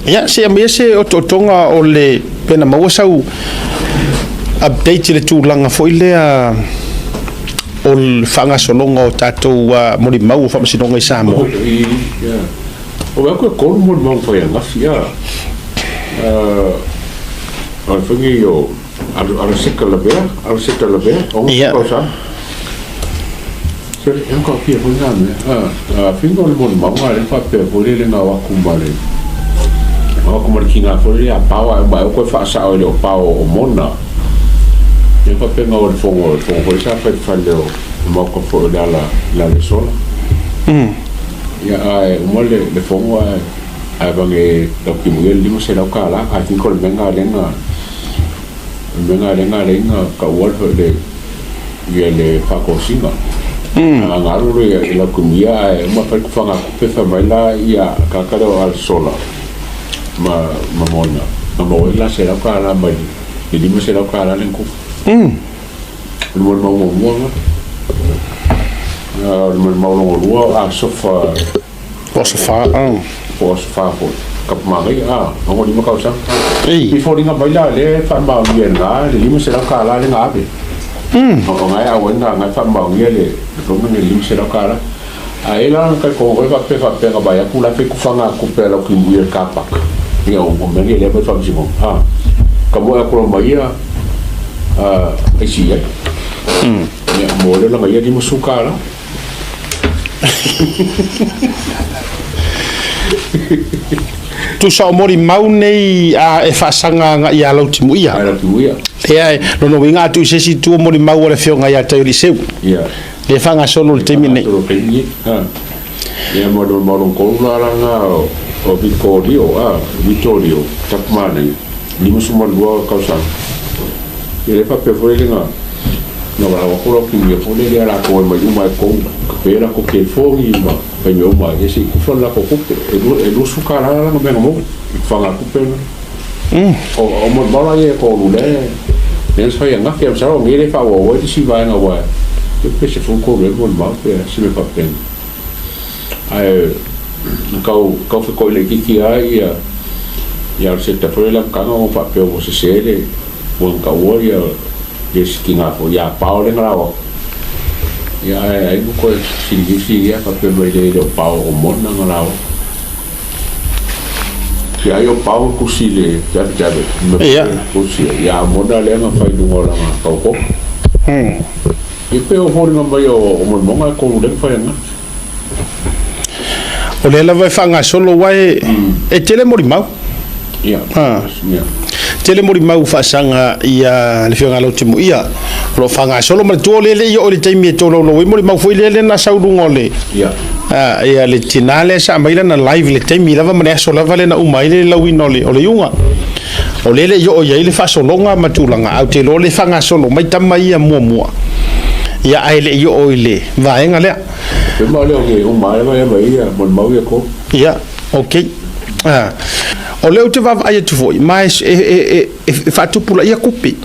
Ia, se i aumaia se otootoga o le pe na maua sau update i le tulaga foi lea o le faagasologa o tatou molimau o faamasinoga i Samoa. O vaai atu e tolu molimau na fai ananafi a. O le fai nei o Aloseta Lavea, Aloseta Lavea, 60 tausaga. Sole, e matautia foi na mea. A finga o le molimauga lea faapea foi lele na o atu ma le o atu ma le tina foi lele a pao ae uma ea toe faasao e le o pao o Mona. Ia faapea na o le fono, le fono foi sa fai i le fale o le maota foi o le ala le ala sola. Ia ae uma le le fono ae ae vane Lautimuia le $500. I think o le mea na lea na O le mea lena lea na ala ai ona taua le ia le faatosina. A na alu loa i Lautumia ae uma fai le tufagatupe fai mai la ia tagata lea o Alsola ma ma Mona na maua ai la $100 mai le $500 lea na tufa. O le molimau muamua lena. O le molimau lona lua o Asofa Po o aso fa, a. Po o aso fa foi. Kapamanaia, a, 65 tausaga. Ei. I foliga mai la lea e faamaonia e lena le $500 lea na ave. O na e auai na na e faamaonia le le le $500. A e la na talitonu foi faapea faapea na vaai atu la e fai tufagatupe a Lautimuia i le car park. Ia o mea nei lea e aumai i le faamasinoga. A, ka moe atu loa ma ia a, aisi i ai. Ia, mo le lana ia $50. Tusa o molimau nei a e faasaga agai ia Lautimuia. Ia Lautimuia. Ia, lona uiga a tuu i se isi itu o molimau a le Afioga ia Taioliiseu. Ia. Lea e faagasolo i le taimi lenei. Faagasolo i le taimi lenei. A. Ia ma le molimau lona tolu la lana o Vitorio, a, Vitorio Tapumanaia, 52 tausaga. Ia lea faapea foi le na na valaau atu Lautimuia foi lele ia latou e mai uma e tou kape latou telefoni ma fai mea uma ia se i tufa le latou tupe e lua e $20 lana mea na maua i tufagatupe lena. O molimau la ia e toalu lea lea na fai ananafi ae masalo o nei lea e faaauau ai le isi vaega aua e pe 13 ea molimau pe a se mea faapena. Ae na tau tau fetoai laitiiti lava ia ia Aloseta foi lele amataga ona faapea ua sese le ua na taua ia ia si tina foi ia Pao lea na lao atu. Ia ae ai ua toe fesiligia fesiligia faapea mai le le o Pao o Mona na lao atu. Ia ai o Pao na tusi i le affidavit tusi ia a o Mona lea na fai i luga o lana taotoga. Ia pei o foliga mai o molimauga e tolu lea na fai ananafi. O lea lava e faagasolo aua e tele molimau. Ia. Tele molimau faasaga ia le Afioga ia Lautimuia. O lo o faagasolo manatua o lea e le i oo i le taimi e tolaulau ai molimau foi lea na sau i luga o le ia le tina lea sa aumai lana live i le taimi lava ma le aso lava lea na uma ai le lauina o le iuga. O lea e le i oo i ai le faasologa ma tulaga, ae ou te iloa o lea e faagasolo mai tama ia muamua, ia ae le i oo i le vaega lea. Pe ma o lea o ke uma ai mai mai ia molimau ia ko. Ia, okay. Ah, o lea ou te vaavaai atu foi, ma e, e, e, e, e faatupulaia kupe.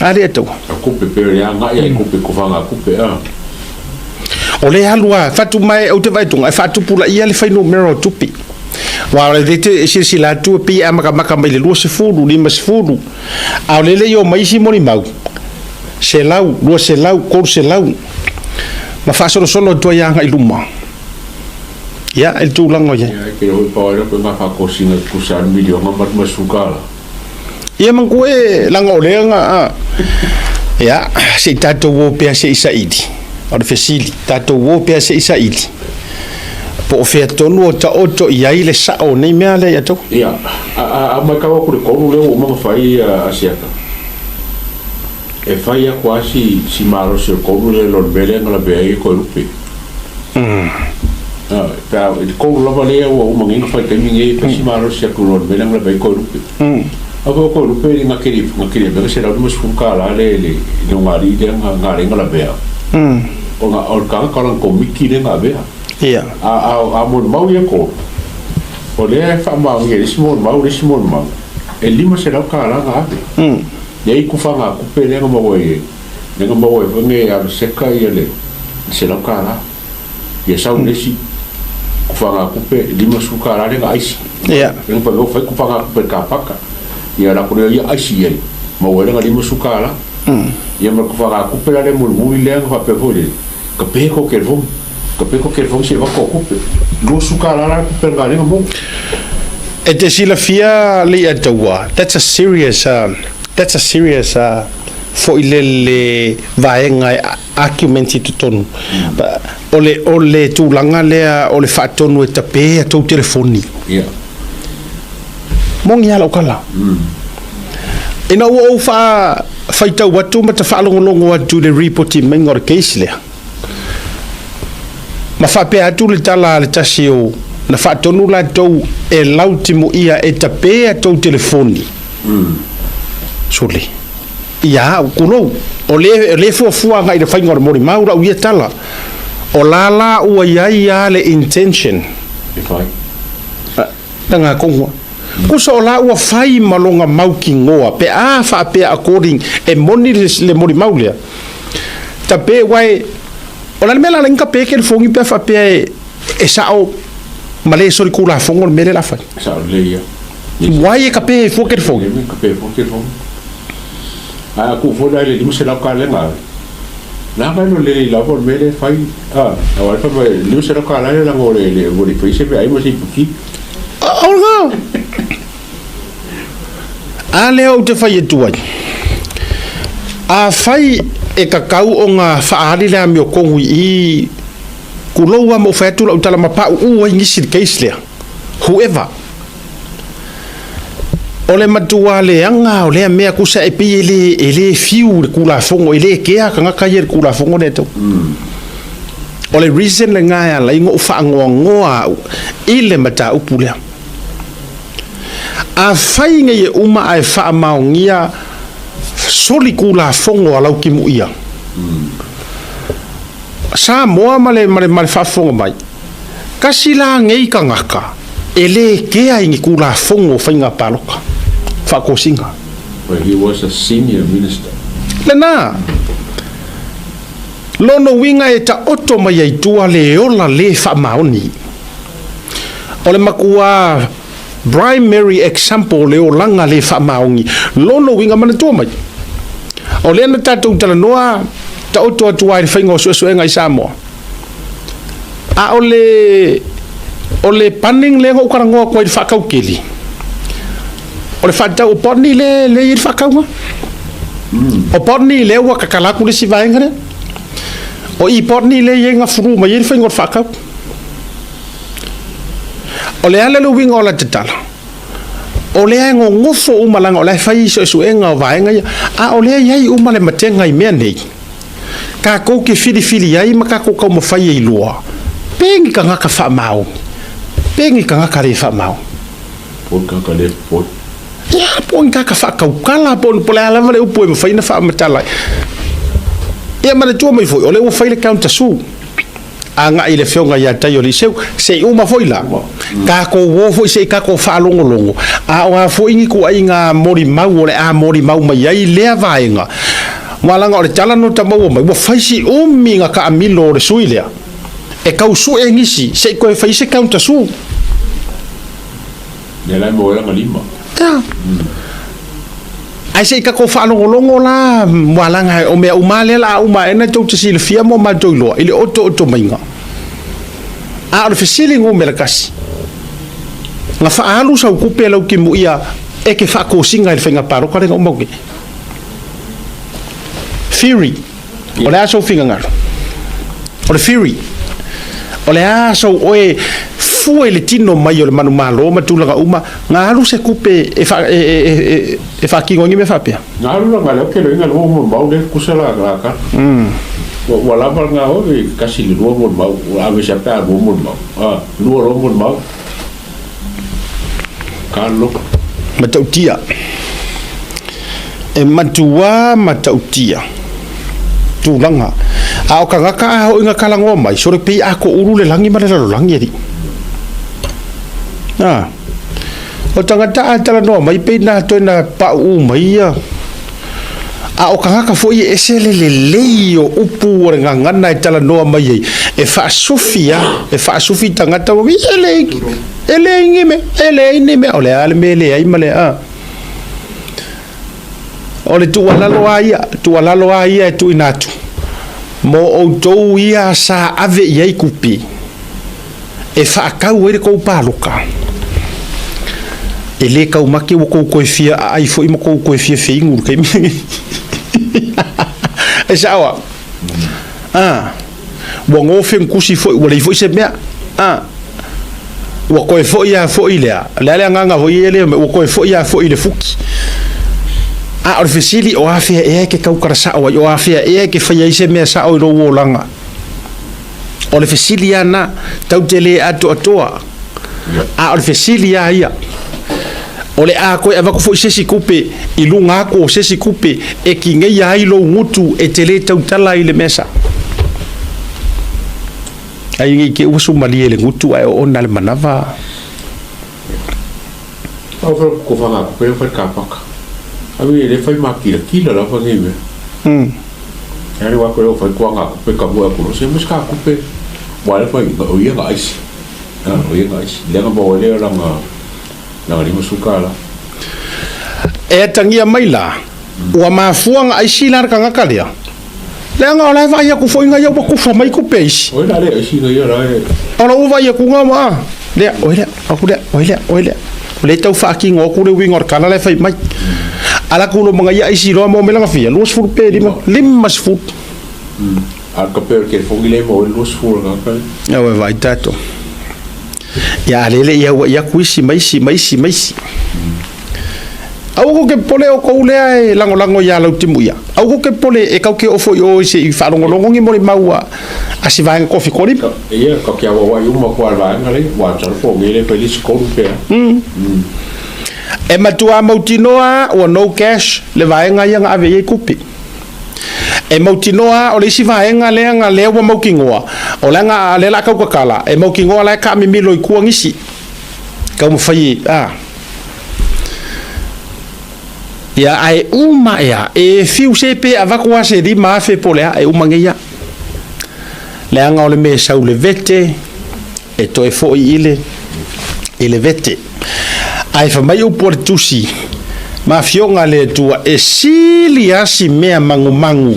A lea taua. A kupe pe le agai ai kupe ko whanga kupe a. O lea alu a, fatu mai, ou te vaai atu, e faatupulaia le fuainumera o tupe. Aua o lea e silasila atu e pei e amatamata mai le 20, 50, a o lea e le i oo mai isi molimau, 100, 200, 300, ma faasolosolo atu ai agai i luma. Ia, i le tulaga o i ai. Ia, e te iloa pau ai lea ngā whakosina tusa le miliona ma le $50. Ia, manatua e, leaga o lea na, ia, se i tatou o pea se i saili. O le fesili, tatou o pea se i saili, po o fea tonu o taoto i ai le sao o nei mea lea ia outou? Ia, a matau atu i le tonu lea ua uma ona fai Asiata, e fai atu lava si, si malosi o le tonu lea i lo le mea lea na lavea ai e Toelupe. Pe a, i le tonu lava lea ua uma nei ona fai i le taimi nei, e fai si malosi atu i lo le mea lea na lavea ai Toelupe. A foi o Toelupe na keri, na keri avea le $150 le, le, le ogalii lea na, na ala ai ona lavea. Ona o le tagata o lana Komiti lea na avea. Ia. A, a, a molimau ia tolu, o lea e faamaonia e le isi molimau, le isi molimau, e $500 na ave. Lea i tufagatupe lea na maua ai, lea na maua ai foi e Aloseka ia le $100. Ia sau le isi Kufagatupe $50 le na aisi. Ia. Pa fai kufagatupe ka paka. Ia la ko ia aisi ia. Ma wele na $50. Ia ma kufagatupe la le mulimuli le na faapea foi le ka pe ko telefoni. Ka pe ko telefoni se va ko kupe. $20 la kupe nga le mo. E te silafia le ia taua. That's a serious foi le vaega e argument i totonu. O le tulaga lea o le faatonu e tape a tou telefoni. Mogi ala o kala. Ina ua ou faitau atu ma ta faalogologo atu i le report maiga o le case lea. Ma faapea atu le tala a le tasi o na faatonu latou e lautimuia e tape a tou telefoni. Sole. Ia au kulou. O le fuafua ngai le faiga o le molimau lau ia tala. O la la ua iai a le intention. E fai. Tanga kongua. Kusa o la ua fai ma longa mau ki ngoa. Pe a faapea according e moni le molimau lea. Tape wai o la le mea la lenga pe ke le fongi pe faapea e sao ma le soli kula fongo le mele la fai. Sa le ia. Wai e ka pe fua ke le fongi. E ka pe fua ke le fongi. A ku fo le 500 ka le nga. Na ka no le la por mele fai. A, a wa fa mai 500 ka le la ngo le le wo le fai se pe ai mo se puki. O nga. A lea ou te fai atu ai. A fai e kakau o ngā whaari lea mi o kongu i kulou a mo whai atu lau tala mapau u ai ngisi le case lea. Whoever. O le matua le anga o lea mea kusa e pi e le fiu le kula fongo e le kea ka ngaka ia le kula fongo le tau. O le reason le ngā ala ingo u whaangoa ngoa au i le mata upu lea. A fai ngai e uma a e whaamaongia soli kula fongo a lau ki muia. Sa moa ma le whaafongo mai. Kasi la ngei ka ngaka e le kea ingi kula fongo whainga paloka. Whakosinga. But he was a senior minister. Le nā. Lono winga e ta oto mai ai tua le ola le whaamaoni. O le makua primary example le olanga le whaamaongi. Lono winga mana tua mai. O lea na tātou talanoa ta oto atu ai le whainga o suesuenga i Samoa. A o le paning le ngau karangoa koe i le whakaukeli. O le whatau o poni le i le whakaunga. O poni le ua kakalaku le si vaenga le. O i poni le i nga furu ma i le whainga o le whakau. O le ala le winga o la te tala. O lea e ngongofo umalanga o le fai suesuega o vaega ia a o lea iai uma le matega i mea nei kakou ke filifili ai ma kakou kaumafai ai lua pegi kagaka faamaogi pegi kagaka lē faamaogi Po ka ka le po. Ia po ni kaka faakaukala po le a lava le upu e mafai na faamatala ai ia manatua mai foi o le ua fai le counter sue agai le afioga ia tai o Liseu seʻi uma foi la kakou o foi seʻi kakou faalogologo a o a foi ni kuaiga molimau o le a molimau mai ai lea vaega malaga o le tala no tamaua mai ua faisi umi ga kaamilo o le sui lea e kausuʻe gisi seʻi koe fai se counter sue. Le la mo la lima. Ia. Ai se i kako faalogologo la mualaga o mea uma lea la a uma ena tou te silafia mo matou iloa i le oto oto maiga. A o le fesili gumela kasi. Nga faalu sau kupe lau ki muia e ke faakosinga i le faiga paloka le nga uma ke. Theory. O le a sou fingagalo. O le theory. O le a sou oe fua i le tino mai o le manumalo ma tulaga uma nga alu se kupe e fa e e e e whaakingo me faapea. Nga alu la nga le ke le nga lo mo mau le kusa la la ka. Wa wa la nga o e kasi le lo mo mau a ve sa pa mo mo mau. Ah, lo lo mo mau. Ka lo. Matautia. E matua matautia. Tulaga. A o kagaka a ho inga kalangoa mai, sore pei a ko uru le langi ma le lalolangi eri. Ah. O tangata a tala noa mai pei nā toe na pau u mai ia. A o kagaka foi e ese le lelei o upu o le ngangana e tala noa mai ei. E faasufi lava, e faasufi tagata ua e leai, e leai ni mea, e leai ni mea. O le a le mea e leai ma le a. O le tuualalo lava ia, tuualalo lava ia e tuuina atu mo outou ia sa ave i ai kupi e faatau ai le tou paloka. E le taumate ua tou toe fia aai foi ma tou toe fia feinu i le taimi lenei. E sao a? A, ua gofegutusi foi, ua leai foi se mea. A, ua toe foi lava foi lea, o le a le agaga foi ia lea, ua toe foi lava foi i le fuki. A o le fesili, o afea ea e te tautala sao ai, o afea ea e te faia ai se mea sao i lou olaga? O le fesili lava lena, tatou te le atoatoa, a o le fesili lava ia, o le a toe avatu foi se isi tupe i luga atu o se isi tupe e tineia ai lou gutu e te le tautala ai i le mea sao? Ai nei te i ua sumalie le gutu ae oona le manava. Au fai ko whanga ko peo fai ka paka. Au e le fai makirakira lava nei mea. Ari wa koe o fai kua ngā kupe ka mua kuro se mas ka kupe wa le fai o ia nga aisi. Ah, o ia nga aisi. Le nga mo le la nga la nga lima suka la. E atagia mai la, ua mafua nga aisi la le tagata lea. Leaga o la e vaai atu foi nga ia ua kufa mai kupe aisi. Oi la le aisi nga ia la e. O la ua vaai atu nga ua lea, oi lea, aku lea, oi lea, oi lea. O lea e tau faatino atu le uiga o le tala la e fai mai. Ala atu lo manga ia aisi loa mo me langa fia, 20 pe lima, 50. A ka pe o le telefoni le mo 20 nga ka. Ia ua vaai tatou. Ia a lele ia ua ia atu isi ma isi ma isi ma isi. Aua kou ke popole o kou lea e lagolago iā Lautimuia. Aua kou ke popole e kau ke oo foi i o i se i faalogologo ni molimau a si vaega kofi kolipa. Ia, ka ke auauai uma kua le vaega lea, ua talo po o nei le fai le isi tolu pe a. E matua mautinoa ua no cash le vaega ia na ave i ai kupi. E mautinoa o le isi vaega lea na lea ua mautinoa, o lea na lea la kau kakala, e mautinoa la e kaamimilo i tua nisi. Taumafai e, a. Ia, ae uma ea, e fiu se pe avatu a se 5,000 po o le a, e uma nei ia. Leaga o le mea e sau le vete, e toe foi i le, i le vete. Ae fai mai upu a le Tusi, ma Afioga a le Atua, e sili lava si mea magumagu,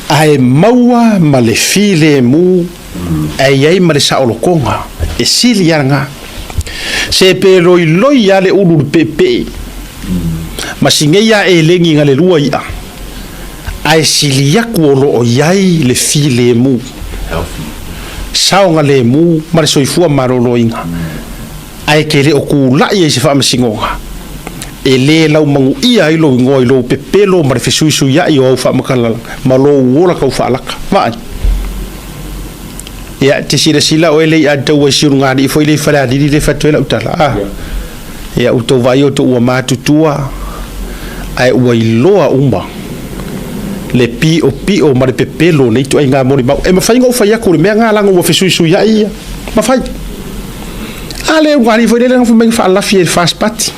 ae maua ma le filemu Ae i ai ma le saolotoga e sili lava lena. Se pe loiloi lava le ulu i le peepee ma si nei lava elegi na le lua i'a, ae sili atu o lo o i ai le filemu, saogalemu ma le soifua maloloina, ae ke le o kula'i ai se faamasinoga e le laumanuia ai lou igoa i lou pepelo ma le fesuisuia'i o au faamatalaga ma lou ola tau faalaka. Vaai. Ia, te silasila oe le i'a tau ai siulugalii foi le i Falealili le fatu ai lau tala. Ah. Ia, ua tou vaai outou ua matutua, ae ua iloa uma le piopio ma le pepelo o nei ituaiga molimau. E mafai ona ou fai atu i le mea lena leaga ua fesuisuiai ia. Mafai. A le ulugalii foi lele na fai mai na faalafi e le first party.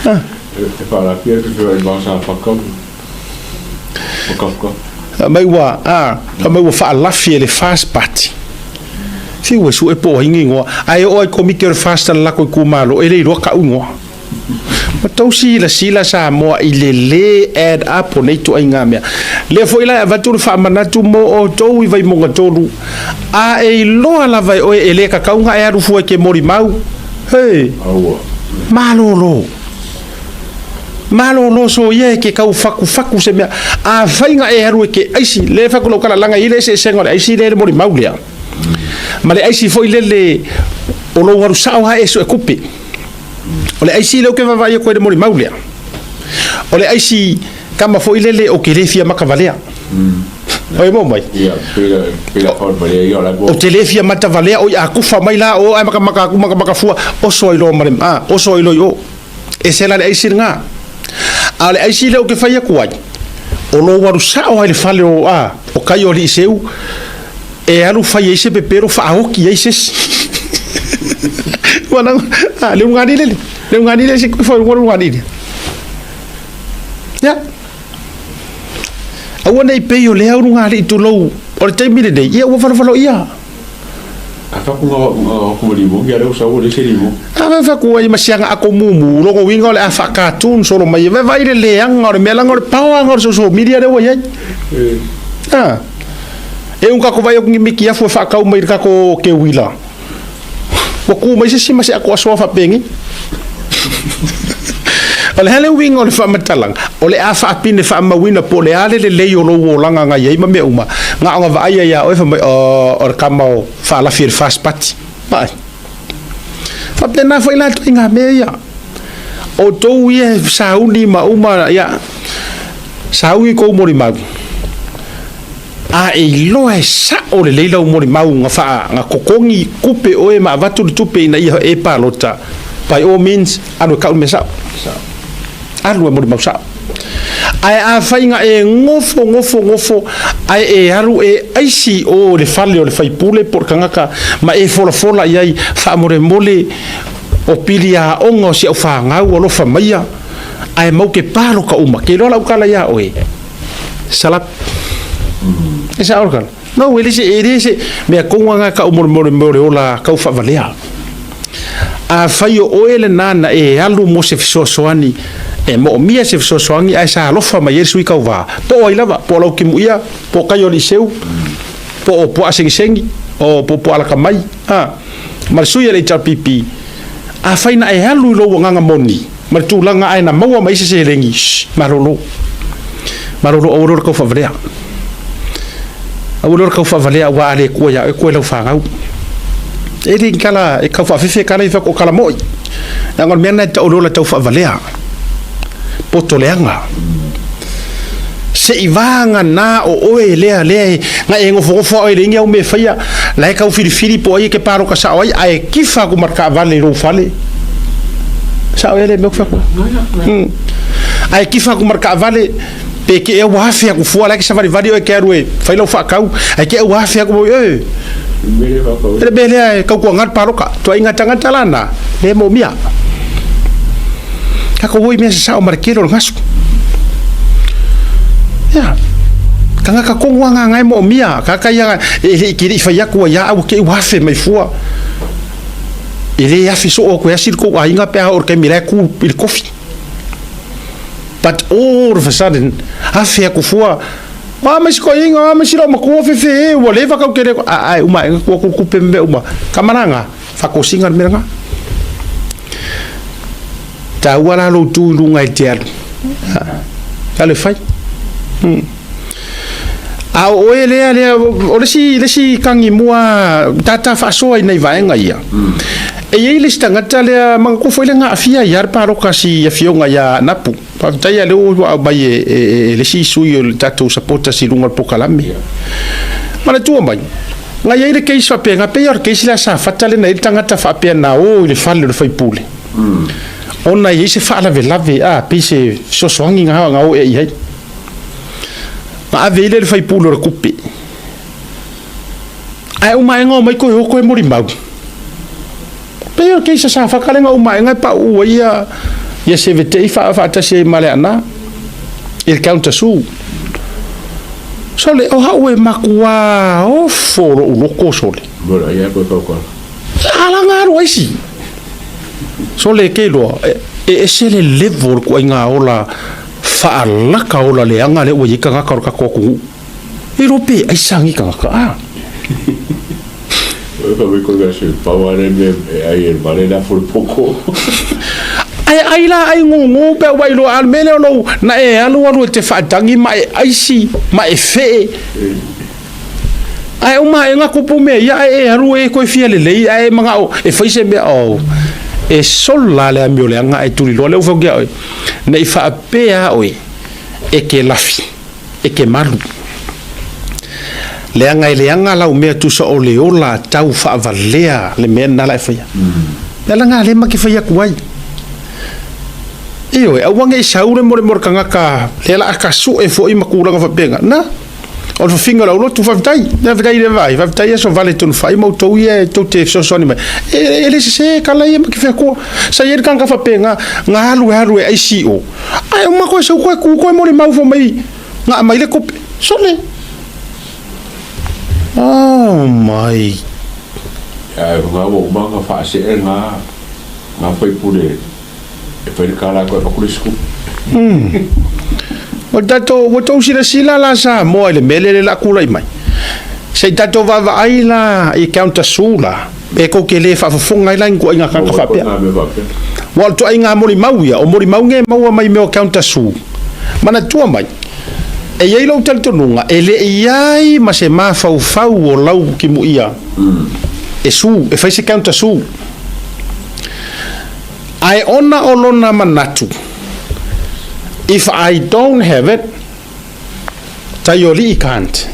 Ah. E faalafi e te wha sa whakau. Whakawhaka. Mai ua, a, mai ua faalafi e le first party. Fiu e sue po o ai ni igoa. Ae oo ai komiti o le first le lako itumalo, e le iloa ka'u igoa. Ua tau silasila Samoa i le le add up o nei ituaiga mea. Lea foi la e avatu le faamanatu mo outou i Vaimauga 3, a e iloa lava e oe e le tatau ona e alu fua e te molimau. He! Malolo. Malolo soia e ke tau fatufatu se mea. Afai na e alu e te aisi, lea e fai atu lau tala leaga e i ai le eseesega o le aisi lea e le molimau lea. Ma le aisi foi lele o lou alu sao lava e suetupe. O le aisi lea ou te vaavaai atu ai i le molimau lea, o le aisi kama foi lele ou te le fia matavalea. Oi mo mai. Ou te le fia matavalea oi a kufa mai la o ae makamaka aku makamaka fua oso ai loa ma le a oso ai loa i o. Ese la le aisi lena. A o le aisi lea ou te fai atu ai, o lou alu sao lava i le fale o a o kai o alii seu e alu fai ai se pepelo faaoki ai se isi. Ua na, a, le ugani lele, le ugani lele se koe fai ugani lele. Ya. Aua ne i pei o lea ulugalii tulou o le taimi lenei, ia ua falofaloia. A faku nga ku limu ya leo sa le se limu. A fa faku ai ma sianga ako mumu logo winga o le a fa cartoon solo mai vai vai le leanga o le mea langa o le paoa o le social media le ua iai. Ah. E un kako vai o ngi miki afu e whakau mai le kako ke wila. Ua ku mai se si ma se ako asoa whapengi. O le hele uiga o le faamatalaga, o le a faapine faamauina po o le a le lelei o lou olaga na i ai ma mea uma, na ona vaaia iā oe fai mai, oh, o le kama o faalafi e le First Party. Vaai. Faapena foi la ituaiga mea ia. Outou ia e sauni ma uma, ia, sauni kou molimau, a e iloa e sa'o lelei lau molimau na faa, na totogi tupe oe ma avatu le tupe ina ia e palota, by all means, alu e kau le mea sa'o, alu e molimau sa'o. Ae afai na e gofo, gofo, gofo, ae e alu e aisi i o i le fale o le faipule po o le tagata ma e folafola i ai, faamolemole o pili aoga o si au fanau alofa maia, ae mau ke paloka uma, ke iloa lau tala iā oe, salap. E sa'o le tala? No, e le se, e le se mea koga na kau molemole mo le ola kau faavalea. Afai o oe lenā na e alu mo se fesoasoani, e moomia se fesoasoani ae sa alofa mai ai le sui tauvā, po o ai lava, po o Laukimuia, po o Kaioliiseu, po o Puaasegisegi, o po o Puaalakamai, a, ma le sui a le HRPP, afai na e alu i lou agaga moni ma le tulaga ae na maua mai se seleni, shh, malolo. Malolo aua loa le tau faavalea. Aua loa le tau faavalea aua a le kua iā oe, kua i lau fanau. E le ni tala e tau faafefe tala ia fai atu o tala moi. Leaga o le mea lena e tau o le ola tau faavalea. Poto leaga. Se i vagana o oe lea lea e na e nofonofo a oe le ini au mea e faia, la e tau filifili po o ai e te paloka sao ai, ae kifa atu ma le taavale i lou fale. Sao ea lea mea ou te fai atu ai? Ae kifa atu ma le taavale, pe te ea ua afe atu fua, la e te savalivali oe e te alu e fai lau faatau, ae te ea ua afe atu, e, le mea lea e tautuaga le paloka. Tuaiga tagata la na, le moomia. Tatou o i mea sasao ma le tele o le gasu. Ia, tagata tonu lava na e moomia, tagata ia e le i te le i fai atu ai lava ua te i ua afe mai fua. E le afe soo atu e asi le tou aiga pe a oo i le taimi la e ku i le kofi. But all of a sudden, afe atu fua, a mai si koiga, a mai si loomatua fefe e, ua leva kau te le, a, ae uma ae ua kukupe ma mea uma. Kamalaga, faatosina le mea lena. Taua la lou tu i luga e te alu. Alu e fai. A o oe lea, lea, o le isi, le isi kagi mua, tata faasoa i nai vaega ia. E i ai le isi tagata lea, manatua foi le na aafia ai lava le paloka si afioga ia Napu. Faafetai lava lea ua aumai e, e, e le isi sui o le tatou supporters i luga o le polokalame. Manatua mai, na i ai le case faapena, pei lava o le case lea sa fata lea na i ai le tagata faapea na o i le fale o le faipule, ona e i ai se faalavelave, a, pei se fesoasoani na, na o ea i ai. Na ave ai lea i le faipule o le tupe. Ae uma ae na omai toe o toe molimau. Pei o le case a Safata lea na uma ae na pauu ai ia, ia Sevetei faatasi ai ma Leaana i le counter su. Sole, o hau e makuā ofo lo'u loko, sole. Mora, ia koe kau kau. Ala ngā alu aisi. Sole, ke iloa, e, e ese le level o le kuaiga ola faalaka ola leaga lea ua i ai tagata o le tatou atunuu. E iloa pe aisa ni tagata, a. Ae ai la ai gogo pe ua iloa a le mea lea o lou na e alu alu e te faatagi ma e aisi ma e fee. Ae uma ae na kupu mea ia ae e alu e toe fia lelei ae e manao e fai se mea oh e sola le amio leaga ae tuliloa lea ua fai atu ia oe ne i faapea oe e te lafi e te malu. Leaga e leaga lau mea tusa o le ola tau faavalea le mea lena la e faia. Le ala lena lea ma te fai atu ai. Ioe, aua ne i sau le molemole tagata lea la a tasue foi ma tulaga faapena. Na, o le fafiga o le aulotu, faafetai. Faafetai i le vaai, faafetai aso vale tonu fai ma outou ia e tou te fesoasoani mai. E, e le sese tala ia ma te fai atua. Sa i ai le tagata faapena, na alu e alu e ICO. Ae uma koe sau koe ku koe molimau fai mai na aumai le tupe. Sole! Oh my! Ae o nga ua uma ona faasee nga nga faipule e fai le kala koe avatu le isi tupe. Ua tatou ua tou silasila la Samoa i le mea lea le la tulai mai. Se i tatou vaavaai la i counter su la pe tou te le faafofoga ai la i ni tuaiga tagata faapea. Ua o le tuaiga molimau ia, o molimau nei e maua mai mea o counter su. Manatua mai, e i ai lou talitonuga e le i ai ma se mafaufau o lau timuia e su, e fai se counter su. Ae ona o lona manatu, If I don't have it, Taiolii can't.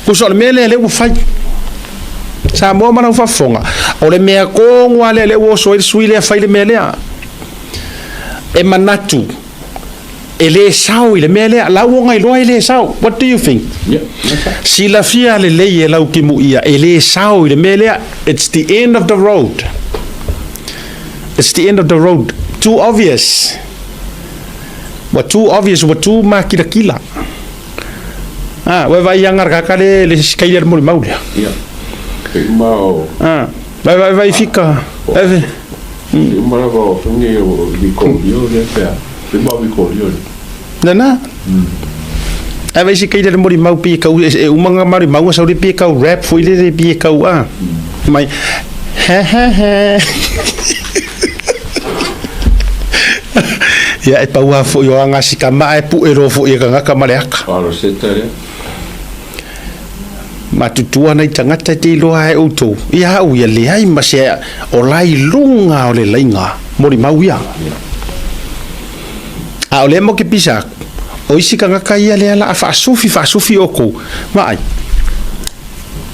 Tusa o le mea lea lea ua fai. Samoa ma lau faafofoga, o le mea tonu lava lea lea ua oso ai le sui lea fai le mea lea. E manatu, e le sao i le mea lea, la ua iloa e le sao. What do you think? Yeah, Silafia lelei e lau timuia, e le sao i le mea lea. It's the end of the road. It's the end of the road. Too obvious. Ua too obvious, ua too makilakila. Ah, ua vai anga kaka le le sikaia le molimau lea. Ia. Pe uma o. Ah, vai vai vai fika. Vai. Pe uma lava o fengi o Vikolio le pea. Pe uma o Vikolio le. Nana. Ai vai sikaia le molimau pi kau e uma nga molimau sau le pi kau rap foi le le pi kau a. Mai he he he. Ia e pau lava foi o aga sikama ae pue loa foi e kagaka ma le aka. O Rosetta lea. Matutua nai tagata e te iloa e outou. Ia au ia leai ma se o la i luga o le laiga molimau ia. A o lea mo ke pisa aku, o isi kagaka ia lea la a faasufi faasufi oukou. Vaai.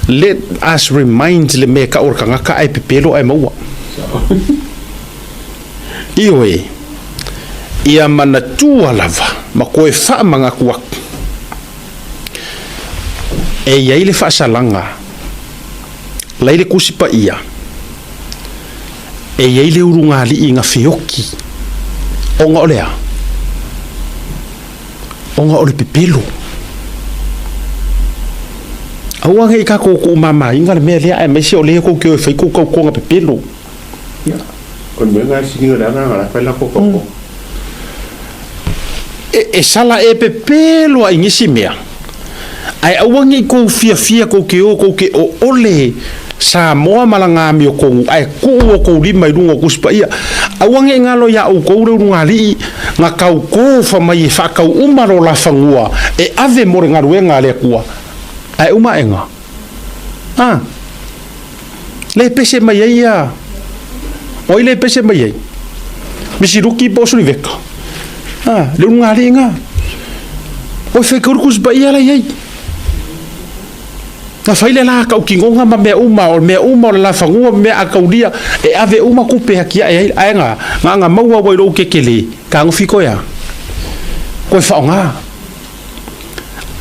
Let us remind le mea kau o le kagaka ae pepelo ae maua. Ioe, ia manatua lava ma koe faamanatu atu, e i ai le faasalaga, lai le Tusi Paia, e i ai le ulugalii na feoki, ona o le a? Ona o le pepelo. Aua nei tatou tuumamaina le mea lea aemaise o lea tou te o e fai tou tautoga pepelo. Ia, o le mea lena e sili ona leaga la fai latou tautoga. E sala e pepelo ai nisi mea, ae aua nei tou fiafia tou te o tou te oole Samoa ma lana amiotonu ae tuu outou lima i luga o Tusi Paia. Aua nei galo iā outou le ulugalii na tautofa mai e faatau uma lo la fanua e ave mo le galuega a le Atua. Ae uma aega. A. Le pese mai ai ia. O ai le pese mai ai? Misi Luki po o Suliveka. A, le ulugalii na. Oi fai kau le Tusi Paia la i ai. Na fai le la kau kinoga ma mea uma, o mea uma o le lafanua ma mea a kaulia, e ave uma kupe haki ae ai, ae nga, nga nga maua ua i lou kekele, ka ngofi koe a. Koe whaonga.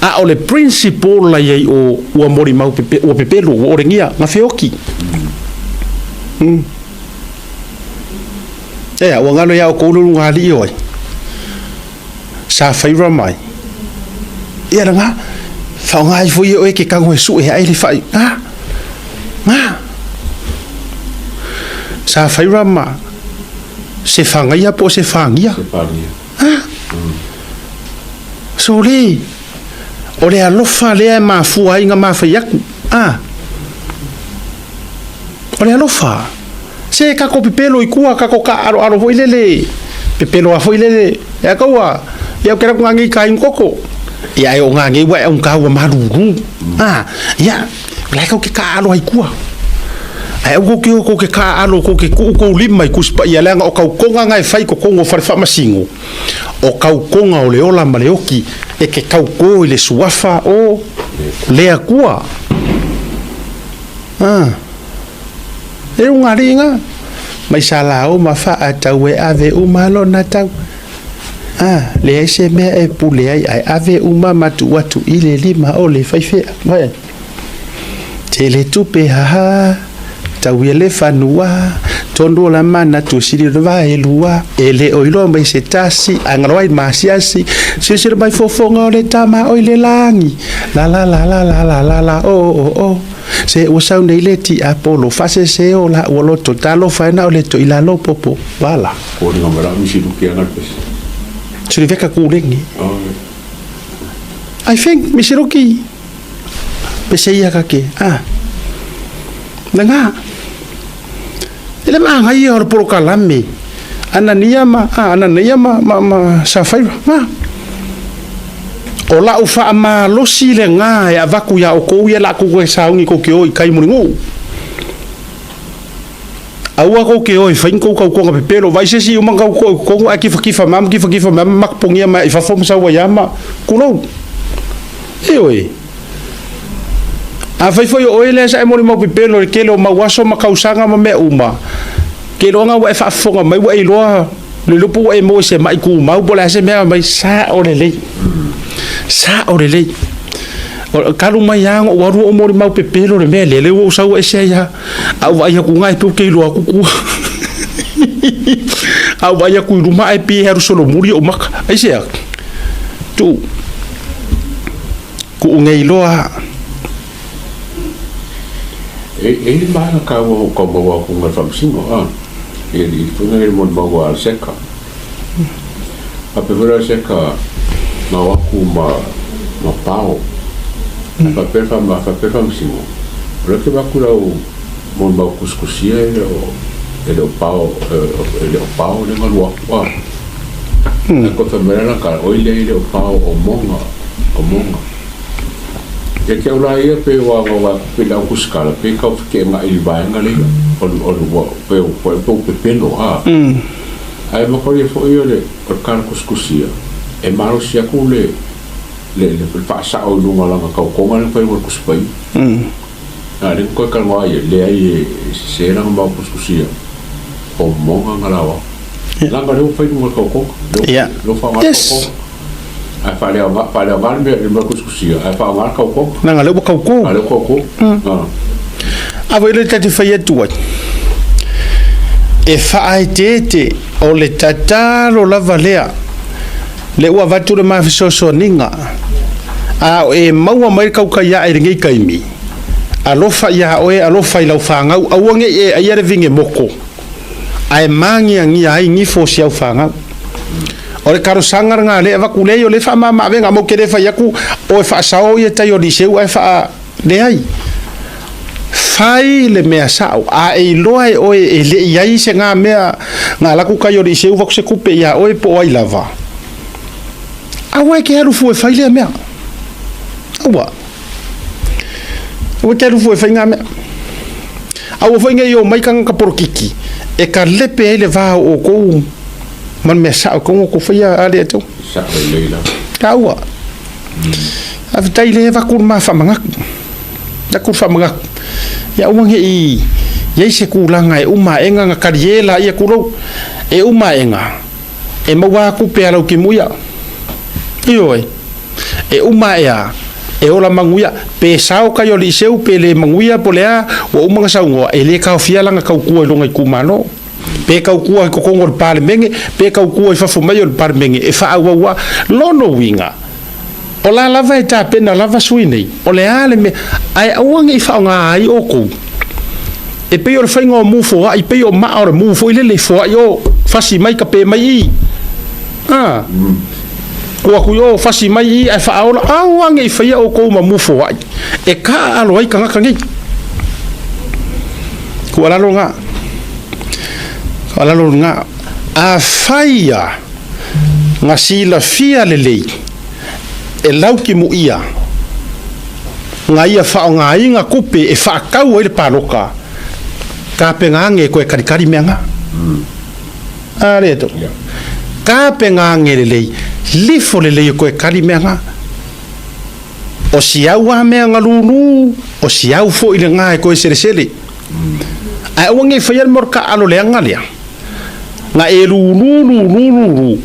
A o le principle la iai o ua molimau pepe, ua pepelo, ua orengia, nga wheoki. Ea, ua ngalo ia o koululu ngā alii o ai. Sa whaira mai. Ia la nga, whaonga ai foi e oe ke kango e sue ai le whai. Nga, nga. Sa whaira ma, se whangaia po se whangia. Se whangia. Ha? So le, o le alofa lea e mafua ai nga mafai aku. Ah. O le alofa. Se kako pepelo i kua, kako ka aro aro foi lele. Pepelo a foi lele. E kaua, ia ke raku ngangi ka koko. Ia e o ngangi wa e un ka ua maruru. Ah, ia, lai kau ke ka aro ai kua. Ae au ko ke o ko ke ka alo ko ke kuu kou lima i kusi paia leaga o kaukonga nga e fai kokongo o fale faamasino o kaukonga o le ola ma le oki e ke kaukō i le suafa o le Akua. Ah. E uga alii nga. Mai sa lao ma faatau e ave uma lona tau. Ah, leai se mea e pule ai ae ave uma ma tuu atu i le lima o le faifea. Vai. Tele tupe haha, tau ia le fanua. Tonu o la manatu e sili ona vaelua, e le o iloa mai se tasi, ae galo ai maasiasi, silasila mai fofoga o le tama oi le lagi, la la la la la la la la o o o. Se ua sau nei le tiapolo, faasese o la ua loto, talofa e na o le toilalo popo, vala. Foliga mai la misi luki anga le pesi. Suliveka kulegi. I think misiluki. Pese ia kake. Ah. Nanga. E le maanga ia o le polokalame. Anania ma, ah, Anania ma, ma, ma Safaira. Ah. O lau faamalosi lena e avaku iā oukou ia la kou e sauni kou ke o i kai muligo. Aua kou ke o e fai ni kou kaukonga pepelo, vai se isi uma kau kongo ae kifakifa mai ma kifakifa mai ma makapogia mai i fafo ma sau ai lava ma kulou. Ioe. Afai foi o oe lea sa e molimau pepelo i le tele o mau aso ma kausaga ma mea uma, ke iloaga ua e faafofoga mai ua e iloa le lupu ua e maua i se ma'i tumau po o le a se mea mai, sao lelei. Sao lelei. O talu mai lava ona ou alu ou molimau pepelo i le mea lea, lea ua ou sau ese ai lava. A ou vaai atu i ina e pei ou te iloa atu tua. A ou vaai atu i luma ae pei e alu solomuli ou maka. Aisea? Tuu. Kuu nei loa. E i ai le vaega taua o tau maua atu ngai faamasino a i le faiga lea molimau a Seka. Faapea foi la Seka na o atu ma ma pao. Ae faapea le faapea le faamasino, o lea ou te vaai atu i lau molimau tusitusia e le o e le o pao e le o pao lea na lua atu a. Ae toe fai mai la lana tala, oi lea e le o pao o moga o moga. Ia te au la ia pe ua ga ua pe lau kusikala pe kau feteena'i i le vaega lea o le o le ua pe ua pe ua pepelo a. Ae makolia foi o le o le kala kusikusia e malosi atu le le le faasa'o i luga o lana tautoga lea na fai i luga o le kusi paia. A lea na toe talanoa ai ia, leai e sese lana mau kusikusia o moga na lao atu. Leaga lea ua fai i luga o le tautoga, lea ua faaaoga le tautoga. Ae faaleaoga, faaleaoga le mea, le mea tusitusia, ae faaaoga le tautoga. Leaga lea ua tauto. A lea ua tauto. A foi lea ta te fai atu ai, e faaeteete o le tatalo lava lea, lea ua avatu le ma fesoasoaniga, a o e maua mai le tautai ae i lenei taimi, alofa iā oe, alofa i lau fanau, aua ne i e aia le vine moko, ae magiagia ai nifo o si au fanau. O le talosaga lena lea e avatu leai o lea e faamamaavega mo ke le fai atu o e faasao ia tai o Liseu ae faa leai. Fai le mea sao a e iloa e oe e le i ai se ga mea ga laku kai o Liseu vaku se kupe ia oe po o ai lava. Aua e ke alu fua e fai lea mea. Aua. Aua e te alu fua e fai ngā mea. Aua foi nei o mai kanga ka porokiki e ka lepe ai le va o oukou ma le mea sao kou kou faia a le atou. Sao lelei lava. Taua. Faafetai le vaku le ma faamagaku. Vaku le faamagaku. Ia aua ne i iai se kulaga e uma aega na kalie laia kulou. E uma aega e maua aku pea lau kimuia. Ioe. E uma ae a, e ola manuia, pe sao kai o Liseu pe le manuia po le a, ua uma na saunoa, e le kaofia lana kaukua i lona itumalo. Pe kaukua i totonu o le Palemene, pe kaukua i fafo mai o le Palemene, e faaauau a. Lona uiga, o la lava e tapena lava sui nei, o le a le mea, ae aua ne i faaaoga ai outou. E pei o le faiga o mu foai, pei o maa o le mu foi lele, foai o, fasi mai kape mai i. A. Kua atu i o, fasi mai i ae faaola, aua ne i faia outou ma mu foai, e taaalo ai tagata nei. Tuualalo lena. Tuualalo lena. Afai ia na silafia lelei e Laukimuia na ia faaaogaina tupe e faatau ai le paloka, tapena ane e toe kalikali mea na. A le to. Tapena ane lelei, lifo lelei e toe kali mea na. O si au a mea na lūlū, o si au foi lena e toe selesele. Ae aua ne i faia le mea o le taaalo leaga lea, na e lūlū lūlū lūlū,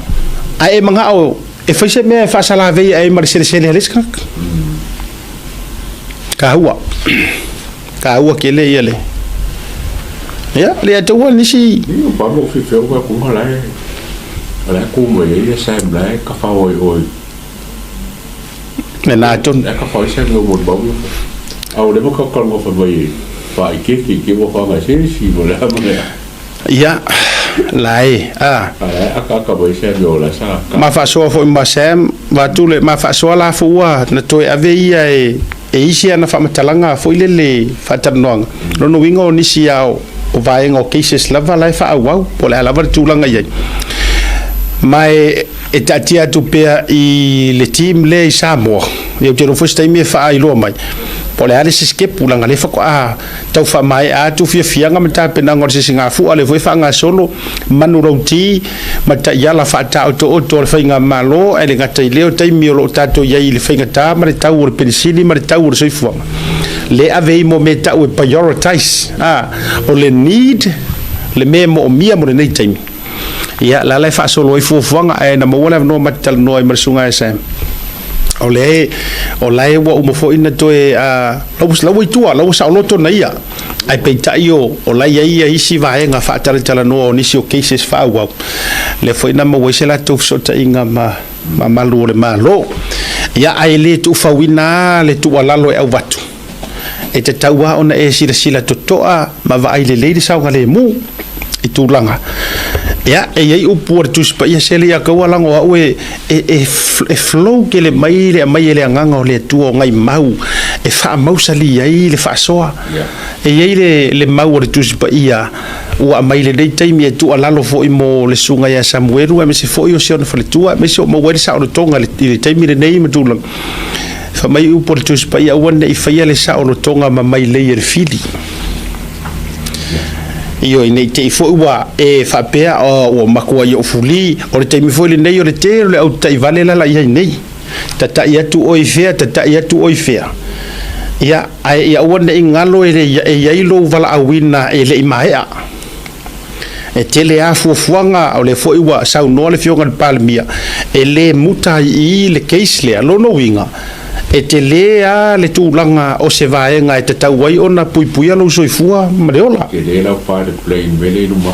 ae e manao e fai se mea e faasalavei ai ma le selesele a le isi tagata. Taua. Taua tele ia le Ia, le ataua nisi. Ia, pa mo fi feo ka kunga la e la ku mo ye Sam la e ka fa oi oi. Le na tonu. La ka fa oi Sam mo ba mo. Au le mo ka ka mo fa mai fa i ke ke ke mo fa ga se si mo la mo le. Ia, la e, a. A la a ka ka mo Sam yo la sa ka. Ma faasoa foi ma Sam, vaeatu le ma faasoa la fua na toe ave ia e isi ana faamatalaga foi lele faatalanoaga. Lona uiga o nisi a o vaega o cases lava la e faaauau po o le a lava le tulaga i ai. Ma e taatia atu pea i le team lea i Samoa. Ia ou te iloa foi se taimi e faailoa mai po o le a le isi sitepu leaga o lea faatoa tau faamaea atu fiafiaga ma tapenaga o le sisigafua, o lea foi e faagasolo manulauti ma taiala faataotooto a le faigamalo, ae le gata i lea o taimi o lo o tatou i ai i le faigata ma le tau o le penisini ma le tau o le soifuaga, le ave ai mo mea e tau e prioritize, a, o le need, le mea e moomia mo lenei taimi. Ia, la la e faasolo ai fuafuaga, ae na maua le avanoa ma te talanoa ai ma le susuga ia Sam. O le, o la e ua uma foi na toe, a, la ua i tua, la ua saoloto na ia. Ae peitai o, o la e i ai ia isi vaega faatalatalanoa o nisi o cases faaauau, lea foi na maua ai se latou fesootaiga ma, ma malu o le Malo. Ia, ae le tuufauina lava le tuualalo e auvatu, e tatau lava ona e silasila totoa ma vaai lelei le saogalemu i tulaga. Ia, e i ai upu a le Tusi Paia, se le ia kaua lago au e, e, e, e flow tele mai le aumai e le Agaga o le Atua o ngai mau e faamausali ai le faasoa. E i ai le, le mau a le Tusi Paia ua aumai i lenei taimi e tuualalo foi mo le susuga ia Samuelu aemaise foi o si ona faletua aemaise o maua ai le saolotoga i le taimi lenei ma tulaga. Fai mai upu a le Tusi Paia, aua ne i faia le saolotoga ma mailei e le fili. Ioe, ne i te i foi ua e faapea, oh, ua matua i ou fuli, o le taimi foi lenei o le tele o le au taivale la la i ai nei. Tatai atu oe i fea, tatai atu oe i fea. Ia, ae ia aua ne i galo e e i ai lou valaauina e le i maea. E tele lava fuafuaga, o lea foi ua saunoa le Afioga i le Palemia, e le muta ai i i le case lea. Lona uiga, e tele lava le tulaga o se vaega e tatau ai ona puipuia lou soifua ma le ola. Tele lau pa le plane mele i luma.